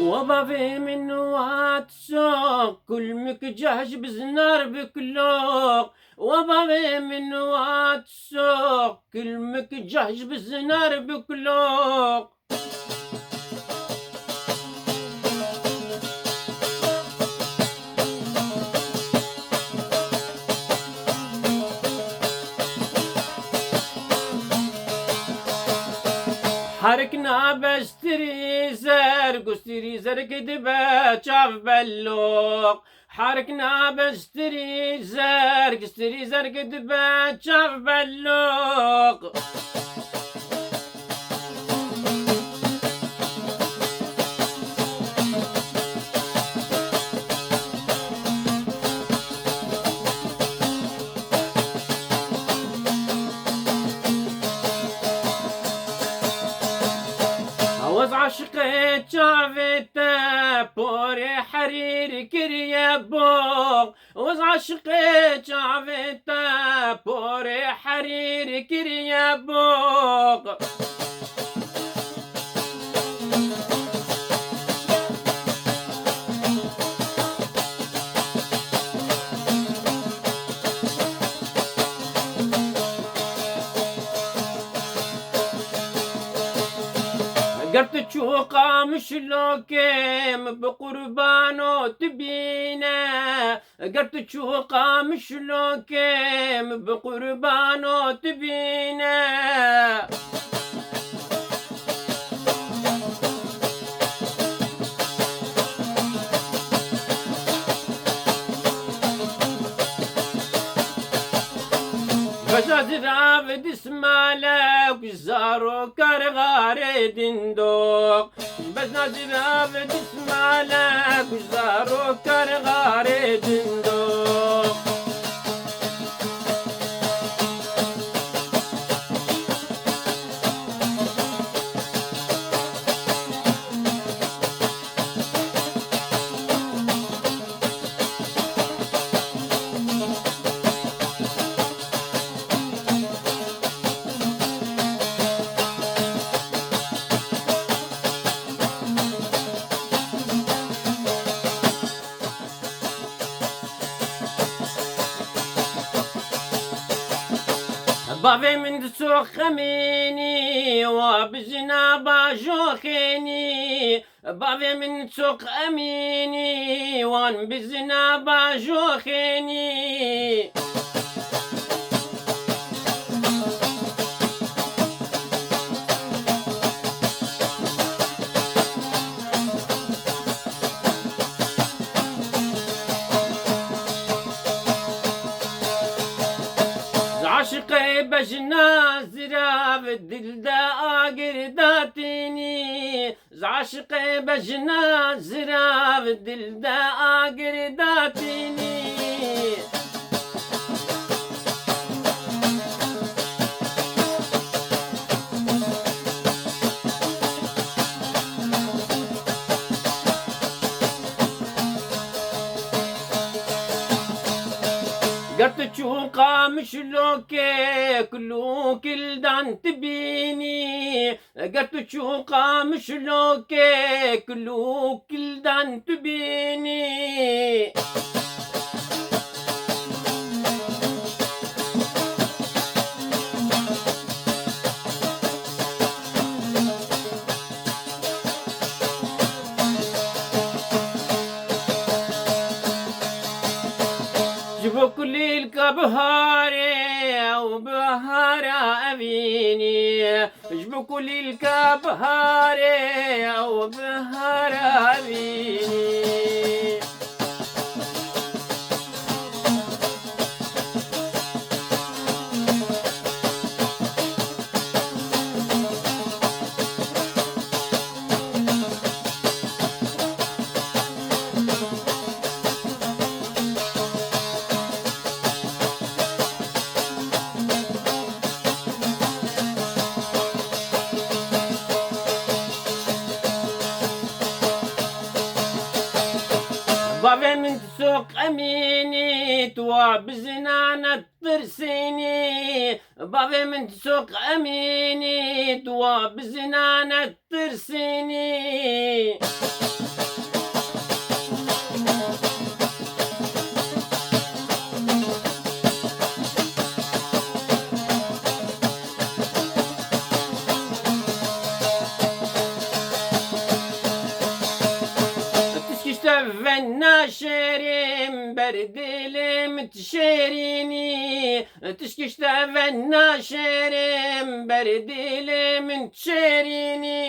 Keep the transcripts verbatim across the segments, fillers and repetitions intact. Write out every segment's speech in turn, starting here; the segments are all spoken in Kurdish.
Wa bavê min wa tisoq, kulmik cahj bi zinar bi kuloq. Wa bavê min wa tisoq, kulmik cahj bi zinar bi kuloq. Herik nabe ji tirî zerg û ji tirî zerg dibe çav belloq. Herik nabe ji tirî zerg, ji tirî zerg dibe çav belloq. Wez aşiqê çavê te porê herîr kiriye boq. Wez aşiqê çavê te porê herîr kiriye boq. Ger tu çû Qamişlokê, min bi qurbano tu bîne. Ger tu çû Qamişlokê, min bi qurbano tu bîne. Bejna zirav dismalek, zarokar xarê dindoq. Bejna zirav dismalek, zarokar xarê dindoq. Bavê min diçû Emînî, wa bi jina bajo xênî. Bavê min diçû Emînî, wan bi jina bajo xênî. Aşiqê bejna zirav dil de agir datînî. Ji aşiqê bejna zirav dil de agir datînî. Ger tu çû Qamişlokê, kulû kildan tu bînî. Ger tu çû Qamişlokê, kulû kildan tu bînî. Ji bo kulîlka biharê ew bihara evînî. Ji bo kulîlka biharê ew bihara evînî. Emînî, tu wa bi zina netirsînî. Bavê min tu çok emînî, tu wa bi zina netirsînî. Tişkî ji te ve naşêrîm, ber dilê min tu şêrînî. Tişkî ji te ve naşêrîm, ber dilê min tu şêrînî.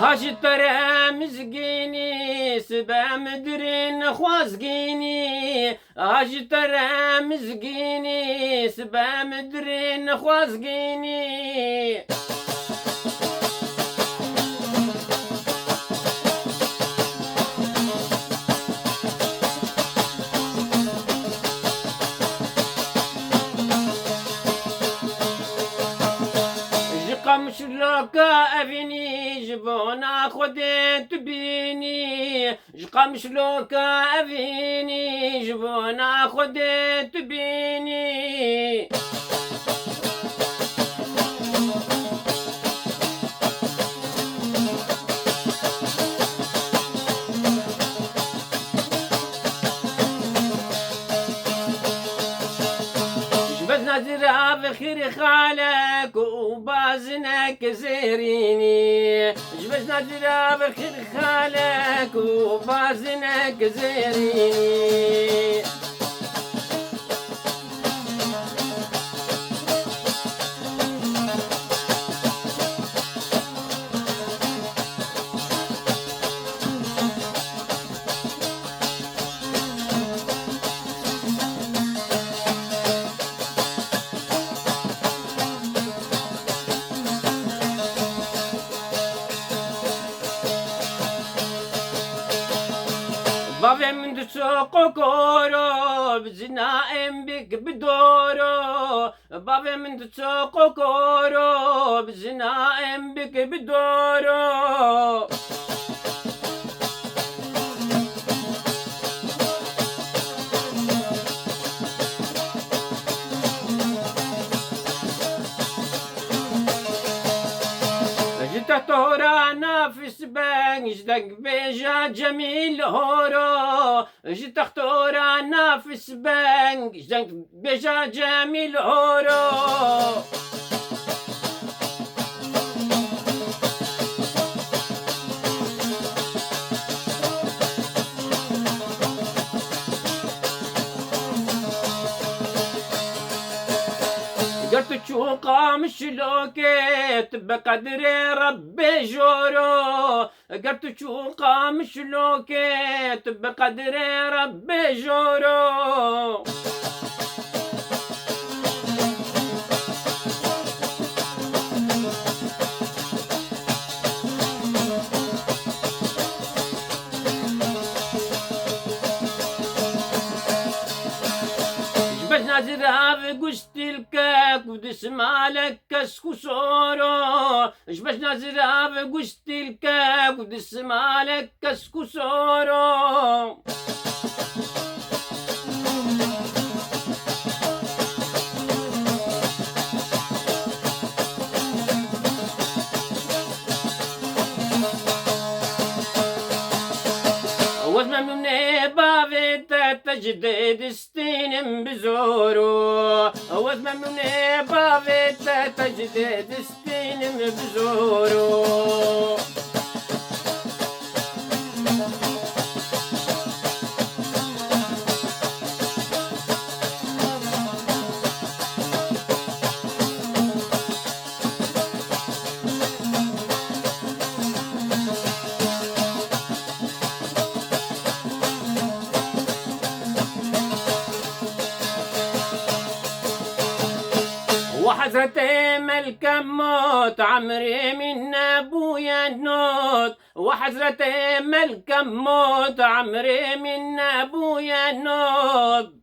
Ha ji te re mizgînî, sibe min dirên xwazgînî. Ha ji te re mizgînî, sibe min dirên xwazgînî. Ji Qamişloka evînî, ji bona Xwedê tu bînî. Ji Qamişloka evînî, ji bona Xwedê tu bînî. Ji bezna zira vexîr xalek û bazinek zêrînî. Ji bezna zira vexîr xalek û bazinek zêrînî. Bavê min diço kokoro, bi zina em bik bi doro. Bavê min diço kokoro, bi zina em bike bi doro. Ji tehtora nafis beng, ji deng bêja Cemîl Horo. Ji textora nafis beng, ji deng bêja Cemîl Horo. Ger tu çû Qamişlokê, tu bi qedrê Rebbê joro. Ger tu çû Qamişlokê, tu bi qedrê Rebbê joro. Ji bejna zirav guştîlke ku dismalek kesk û soro. Ji bejna zirav guştîlke ku dismalek kesk û soro. Wez memnûnê bavê te, te ji dê distînim bi zoro. Wez memnûnê bavê te, te ji dê distînim bi zoro. Wa hezretê melke mot, emrê min nebûye not. وحضرت ملک موت عمري من أبويا نوض.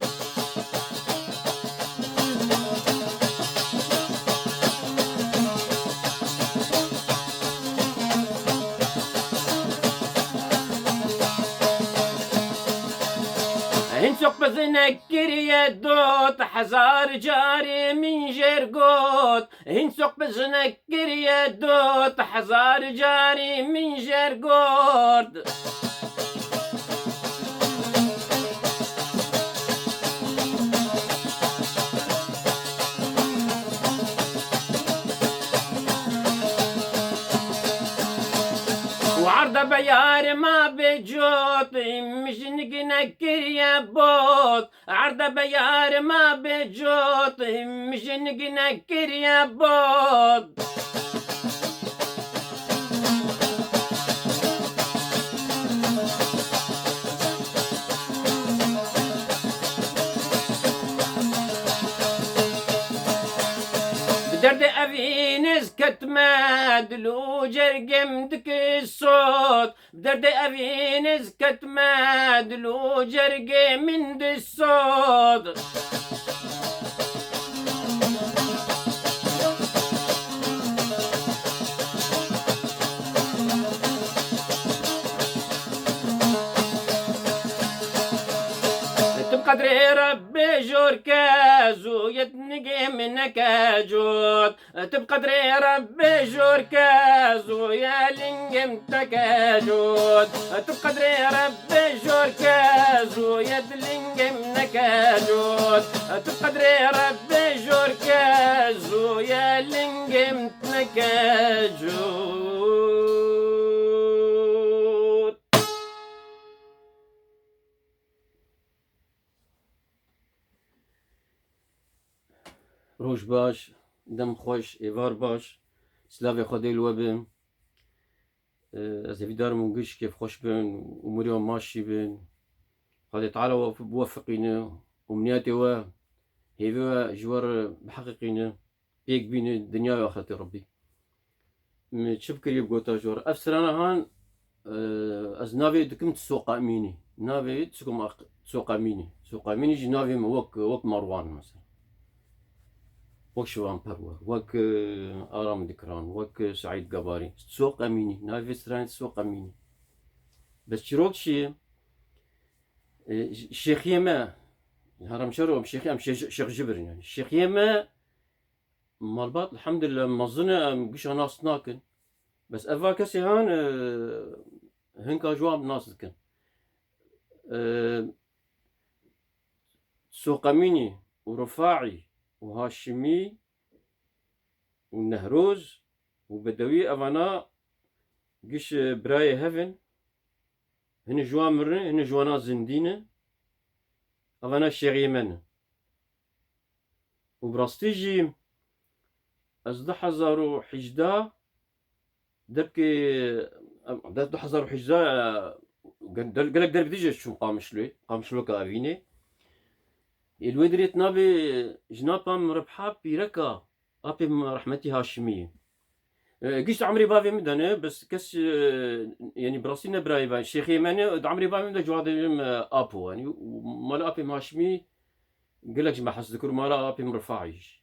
هين سوق بزنك كريا دوت، حزار جاري من جرقوت. هين سوق بزنك كريا دوت، حزار جاري من جرقوت. وعرض بيار ما بجوت، مش نقنا كريا بوت. عرض بيار ما بجوت، مش نقنا كريا بوت. بدرد أبي نزكت ما دلو جرقم دك الصوت. Bi derdê evîn ez ketme dil û cergê min disot. Tim qedrê Rebbê jor ke zûyet nigê min neke cot. Tu bi qedrê Rebbê jor ke, zûye lingê min teke cot. Tu bi qedrê Rebbê jor ke, zûye di lingê min neke cot. Tu bi qedrê Rebbê jor ke, zûye lingê min neke cot. Roj baş, dem xweş, êvar baş. Silavê Xwedê li we be. Ez hêvîdar im hûn giş kêfxweş bin, umûrê we maş jî bin. Xwedê Teala we biwefiqîne, umniyetê we, hêvê we ji we re biheqîqîne. Pêk bîne dinya û axretê Rebbî. Min çi bikiriye bi gota ji we re? Ev strana han, e, ez navê dikim Soqa Emînî. Navê dikim Soqa Emînî. Soqa Emînî jî navê min wek, wek Marwan mesela. Wek Şivan Perwer, wek, e, Aram Dikran, wek, e, Seîd Gebarî. Soq Emînî. Navê stranê Soq Emînî. Bes çîrok çi ye? E, ş-, şêxiyê me, Haramşero em şêxî, em şêx-, şêx ji birin yani. Şêxiyê me malbat, elhamdülillah, mezin e, em gişa nas nakin. Bes eva kesê han, e, hinka ji wan nas dikin. E, Soqemînî û Rifaî û Haşimî û Nehroz û Bedewî, evana giş, e, birayê hev in. Hini ji wan mirin, hini ji wana zindî ne. Evana şêxiyê me ne. Û bi rastî jî ez du hezar û hejdeh debkê, em, de-, du hezar û hejdeh, e, gel-, gelek derbî dî jî çûm Qamişloyê, Qamişloka evînê. Ê li wê dirê navê jina pa min Ribha pîreka apê min rehmetî Haşimî ye. E, giş di emrê bavê min de ne, bes kes, e, yanî bi rastî ne birayê bavê, şêxê me ne, di emrê bavê min de civakê min, e, apo, yanî, û mala apê min Haşimî gelek ji me hez dikir û mala apê min Rifaî jî.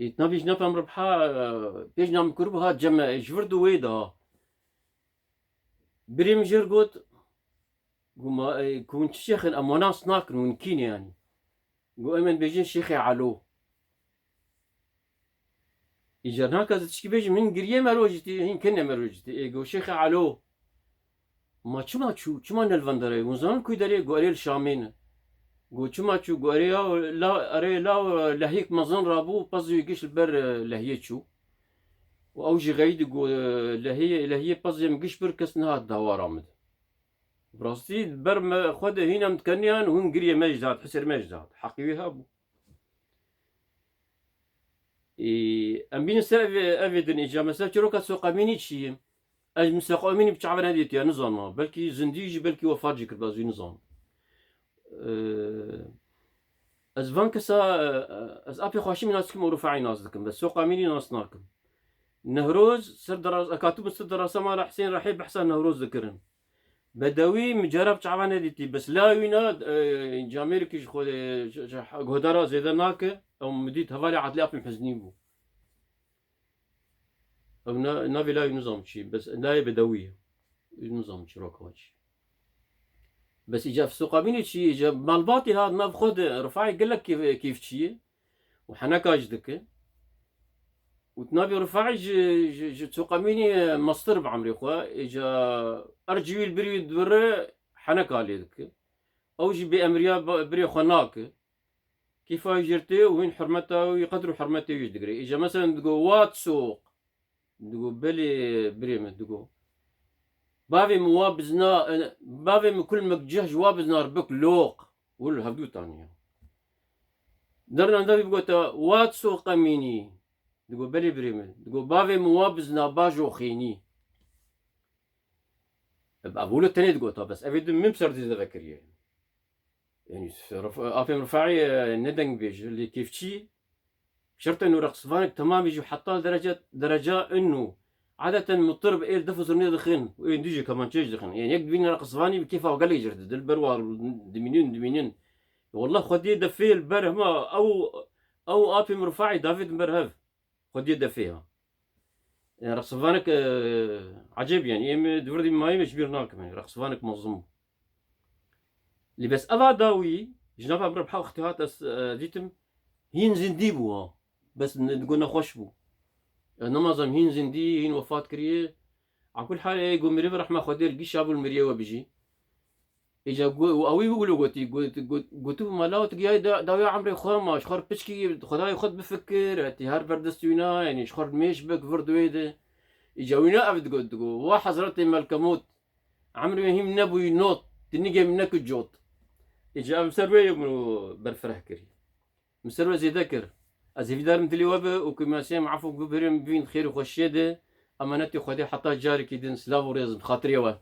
Ê, navê jina pa min Ribha, e, pêş nam kiribû, hat cem me, ji vir di wê de. Birê min jê re got, got, ma, e, ku hûn çi şêx in, em wan nas nakin, hûn kî ne yanî? Got, em ê bêjin Şêxê Elo. Îcar naka ez tişkî bêjim, hîn giriyê me rojî tê, hîn kinê me rojî tê. Ê, got, Şêxê Elo. Ma çima çû, çima ne li van derê? Hûn zanin ku derê? Got, erê li Şamê ne. Got, çima çû? Got, erê ya, la, erê la, lehiyek mezin rabû, pezê wî giş li ber, e, lehiyê çû. Û ew jî xeyî dî, got, e, lehiyê, lehiyê pezê min giş bir kes nehat dawara min de. Bi rastî ber me xwe de hîn em dikeniyan, hûn giriyê me jî dihat, hisêr me jî dihat. Heqî wî hebû. Ê, em bînin ser evê, evê din îca. Mesela çîroka Soqemînî çi ye? Ez min Soqemînî bi çav nedîtiya, nizanma. Belkî zindî jî, belkî wefat jî kiribû, ez wî nizanim. Ê, ez van kesa, e, ez apê Xweşimî nas dikim û Rifayî nas dikim. Bes Soqemînî nas nakim. Newroz, ser deras, katibûn ser derasa mala Hüseyin Rehî behsa Newroz dikirin. Bedewî min cara bi çavan nedîtî, bes la wîna, e, camêrikî ji xwe, ji, ji guhdara zêde nake, ew min dît hevalê Adlî Apê Hiznî bû. Ew na-, navê layê nizam çi, bes layê Bedewî ye. Nizam çi roka çi. Bes îca Soqamînê çi, îca malbatê ha nav xwe de Rifayê gelek kêf-, kêfçî ye. Û heneka jî dike. Û navê Rifayê ji, ji, ji Soqamînê mestir bi emrê xwe. Îca ercî wî li birî dibire, heneka lê dike. Ew jî bêemriya ba-, birê xwe nake. Kêfa wî jê tê û hîn hurmeta wî, qedr û hurmetê wî jî digire. Îca meselen digo, "Wat soq." Digo, "Belê birê min." Digo, "Bavê min wa bizna, e, bavê min kul mekceh ji wa biznar bik loq." Wil hevdû taniya. Derna devî bigota, "Wat soq qemînî." Digo, "Belê birê min." Digo, "Bavê min wa bizna bajo xênî." Ev, ev wilo tenê digota, bes evê din min ser dizde vekiriye. Yani, Rif-, Afêm Rifa'yê, e, ne dengbêj, lê kêfçî, şertên û reqsvanek temamî jî heta derece, dereca inu. Adeten mutirib êl def û zurnê dixin, û ên dijî kemançê jî dixin. Yani, yek dibîne reqsvanî bi kêfa gelek jê didil, ber war dimînin, dimînin. Wallah, xwediyê defê li ber hema ew, ew Afêm Rifa'yê davêtin ber hev. Xwediyê defê ha. Yani, reqsvanek, e, ecêb yani. Em di vir de mayî me ji bîr nakim yani. Reqsvanek mezin bû. Lê bes eva dawî, ji nava min re bi heq hat ez, e, dîtim, hîn zindî bû ha. Bes ne, digo nexweş bû. Ez nemazam hîn zindî, hîn wefat kiriye. A kul hal ê go mirî rehma Xwedê li gîşa bû li miriyê we bijî. Îca gu-, û ewî wilo gotî, got-, got-, gotibû mala û tu giyayî da-, dawiya emrê xwe ma, ji xwe re piçkî Xwedayê xwe bifikir, hetî her berdest wîna, yanî ji xwe re mêş bik vir di wê de. Îca wîna ev digot, digot, "Wa Hezretê Melkemût, emrê min hîn nebûyî not, tu nigê min neku cot." Îca ev ser wê yê min berfireh kirî. Min ser we zêde kir. Ez hêvîdar im dilê we be û ku me sêm efû bibêrim bibîn xêr û xweşiyê de, emanetê Xwedê heta carekî din silav û rêz bi xatirê we.